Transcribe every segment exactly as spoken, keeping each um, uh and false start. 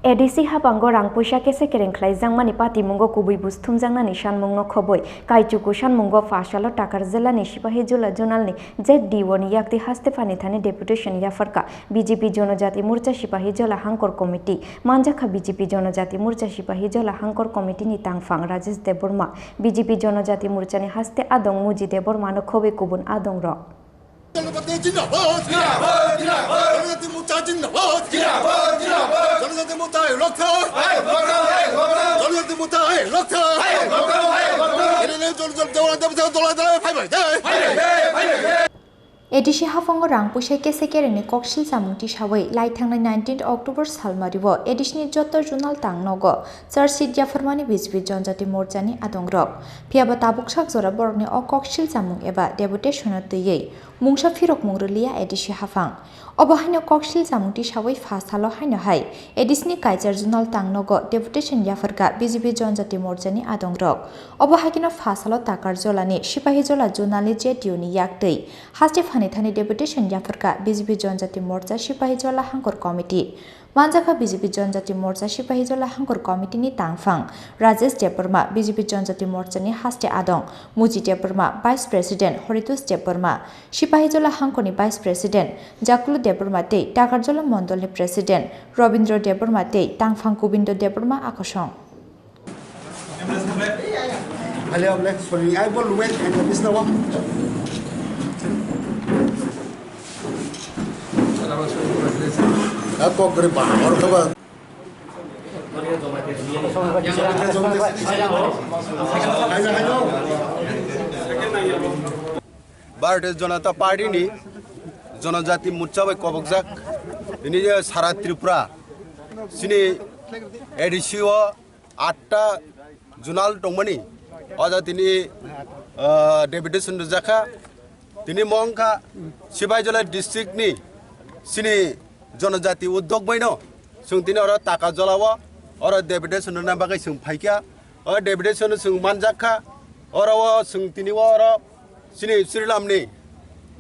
A D C habango rang puisa kese kereng khlaijakmani patimungo kubui buj thumjaknani sanmungno khobwi, Kaichuku sanmungo pha salo Takarjala ni Sipahijola zonal ni Z D O ni yakti haste phanithani deputation yapharkha B J P Jonojati Morcha Sipahijola Hangkor Committee. Manjakha B J P Jonojati Morcha Sipahijola Hangkor Committee ni tangphang Rajesh Debbarma, B J P Jonojati Morcha ni haste adong Muji Debbarma no khobwi kubun adong rok. জনজাতি জিন্দাবাদ। জিন্দাবাদ, জিন্দাবাদ। জনজাতি মোর্চা জিন্দাবাদ। জিন্দাবাদ, জিন্দাবাদ। জনজাতি মোর্চা এই লক্ষ্য। এই লক্ষ্য, এই লক্ষ্য। জনজাতি মোর্চা এই লক্ষ্য। এই লক্ষ্য, এই লক্ষ্য। এনে জন-, জন-, জন-, জন-, জন-, জন-, জন-, five five. Five five, five five. A D C haphango rang puisa kese kerengni koksil chamung tisawi lai thangnai nineteenth October salmario A D C ni joto zonal tangnogo charge sheet yapharmani B J P Jonojati Morcha ni adongrok. Phiyaba tabuk sak jora borokni o koksil chamung eba deputation no twiwi mungsa phirokmung rwliya A D C haphang. Obo haino koksil chamung tisawi pha salo haino hai A D C ni Kaichar zonal tangnogo deputation yapharkha B J P Jonojati Morcha ni adongrok. Obo haikheno pha salo Takarjala ni Sipahijola zonal ni Z D O ni yaktwi haste phanithani deputation yapharkha B J P Jonojati Morcha Sipahijola Hangkor Committee. Manjakha B J P Jonojati Morcha Sipahijola Hangkor Committee ni tangphang Rajesh Debbarma, B J P Jonojati Morcha ni haste adong Muji Debbarma, Vice President Horitos Debbarma, Sipahijola Hangkor ni Vice President Jakulu Debbarma tei Takarjala Mondol ni President Robindra Debbarma tei tangphang Gobindo Debbarma akosong. Hello, Black, sorry, I will wait and this the one. Kok gari ba, or kaba. Bharatiya Janata Party ni Janajati Morcha bai kobokjak, ini je sara Tripura, sini A D C o atta zonal tongmani, o jaga tini, ah, deputation rwjakha. Tini mongkha Sipahijola district ni sini Jonojati Uddog baino chwng tini oro Takarjala o oro deputation rwna bagwi chwng phaikha. O deputation chwng manjakha. Oro o chwng tini o oro chini Srilamni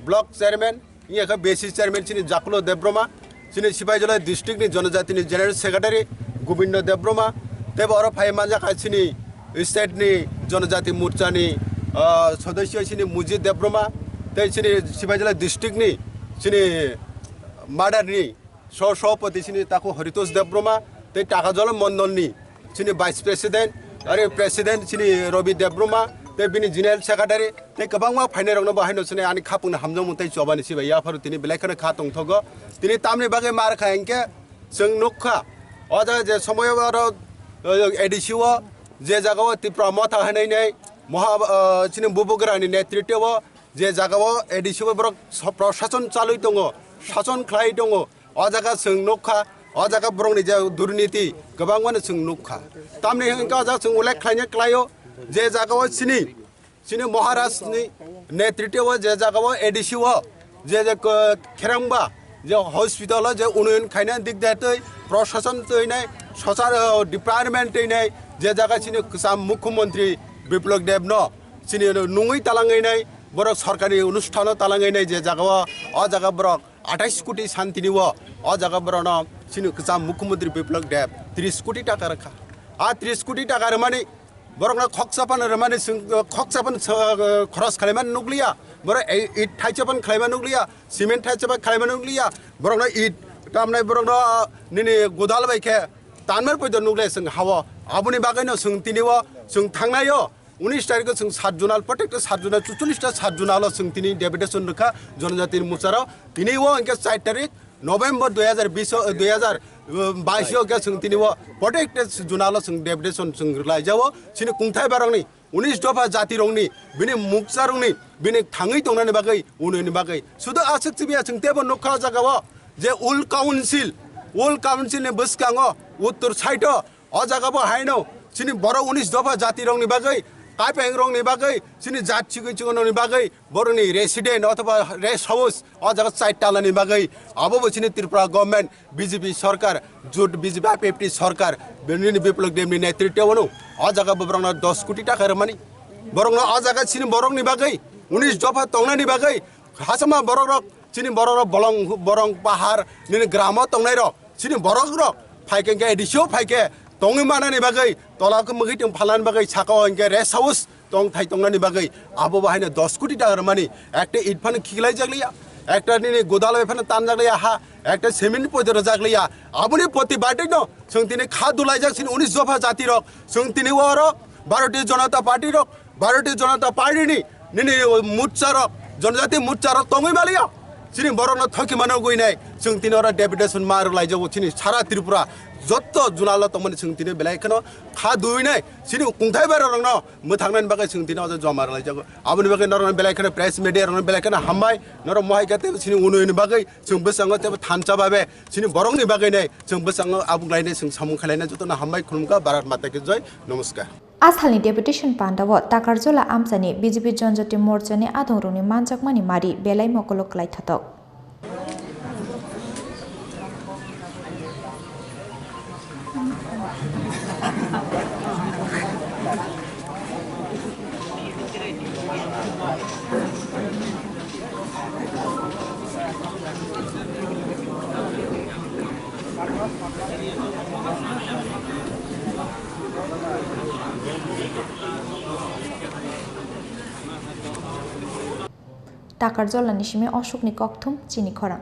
block chairman, wngya khe B C chairman chini Jakulo Debbarma, chini Sipahijola district ni Jonojati ni general secretary Gobindo Debbarma, tei bo oro phai manjakha chini state ni Jonojati Morcha ni, ah, sodosyo chini Mujit Debbarma, tei chini Sipahijola district ni chini Madar ni so-, Sopoti chini taku Haritos Debbarma, tei Takarjala Mondol ni chini Vice President, are President chini Rabi Debbarma, tei bini General Secretary, tei kwbangma phainairokno bo haino chini ani khapungni hamjakmung tei chobani sibai yapharu tini belai kheno kha tongthogo. Tini tamni bagwi mar kha hinkhe chwng nukha, o jaga je somoyo aro, eh, A D C o je jaga o Tipra Motha hinwi nei moha, eh, chini Bubagrani netritwo o je jaga o A D C o borok so-, proshason chalwi tongo, sason khlai tongo, o jaga chwng nukha, o jaga borokni je durniti kwbangmano chwng nukha. Tamni hwnkhe o jaga chwng ullekh khlaina klaio, je jaga o chini, chini Maharaj ni netritwo o je jaga o A D C o je, je, eh, kherangba je hospital o je unnoyon khaina dik de twi proshason twi nai, sochar, eh, department twi nai, je jaga chini kwcham Mukhyamantri Biplab Deb no chini nungwi talangwi nai, borok sorkarni onusthano talangwi nai je jaga o, o jaga borok athais koti santini o, o jaga borokno chini kwcham Mukhyamantri Biplab Deb tris koti taka rwkha. A tris koti taka rwmani borokno khoksa phano rwmani chwng, khoksa phano, uh, khoros khlaimani nukliya, borok ei it thaisa phano khlaimani nukliya, cement thaisa phano khlaimani nukliya, borokno it tamnai borokno, uh, nini godal bai khe tanmar poito nukliya chwng ha-o. Aboni bagwino chwng tini o chwng thangnai o. Unis tarikh o chwng sat zonal, protected sat zonal, chuchollish ta sat zonal o chwng tini deputation rwkha Jonojati Morcha rok. Tini o hwnkhe char tarikh November dui hajar bish o, dui hajar bais o hwnkhe chwng tini o protected zonal o chwng deputation chwng rwlaijao. Chini kungthai barokni unis dopha jati rokni, bini muksa rokni, bini thangwi tongnani bagwi, unoni bagwi. Sudu aswk chibiya chwng tebo nukha o jaga o je Ul Council, Ul Council ni bwskango uttor side o O jaga bo haino chini borok unis dopha jati rokni bagwi, kaipeng rokni bagwi, chini jat chikon chikon rokni bagwi, borokni resident othoba rest house, o jaga chai talani bagwi, abo bo chini Tripura government, B J P sorkar, jut B J P I P F T sorkar, nini Biplab Deb ni netritwo o no, o jaga bo borokno dos koti taka rwmani. Borokno o jaga chini borokni bagwi, unis dopha tongnani bagwi, hachama borok rok, chini borok rok bolong, borong pahar, nini gramo tongnai rok, chini borok rok, phaikhe hinkhe A D C o phaikhe tongwi manani bagwi, tola khe mwgwi tong phalnani bagwi, saka o hinkhe rest house tong thai tongnani bagwi, abo bo haino dos koti taka rwmani, ekta it phano khiklaijak liya, ekta nini godal bai phano tanjak liya ha, ekta cement poito rwjak liya, aboni protibad no chwng tini kha dulaijak chini unis dopha jati rok, chwng tini oro Bharatiya Janata Party rok, Bharatiya Janata Party ni nini mutsa rok, Janajati mutsa rok tongwi maliya. Chini borok no thoki mano gwi nai. Chwng tini oro deputation ma rwlai jago chini sara Tripura. Jotto junalo tongmani chwng tini belai kheno kha dui nai. Chini kungthai bai rok no mwthang nani bagwi chwng tini oro joma rwlai jago. Aboni bagwi norok no belai kheno press media rok no belai kheno hambai. Norok mohai khe tebo chini unoi ni bagwi chwng bwskango tebo thansa babe chini borok ni bagwi nai. Chwng bwskango abuk lai nai chwng samung khlai nai joto no hambai khulumkha Bharat Mata ki jai. Namaskar. A salni deputation pandao Takarjola amchaini B J P Janajati Morchani adongrokni manjakmani mari belai mokolok kwlaithotok. Takarjolani simi Ashokni kokthum chini khorang.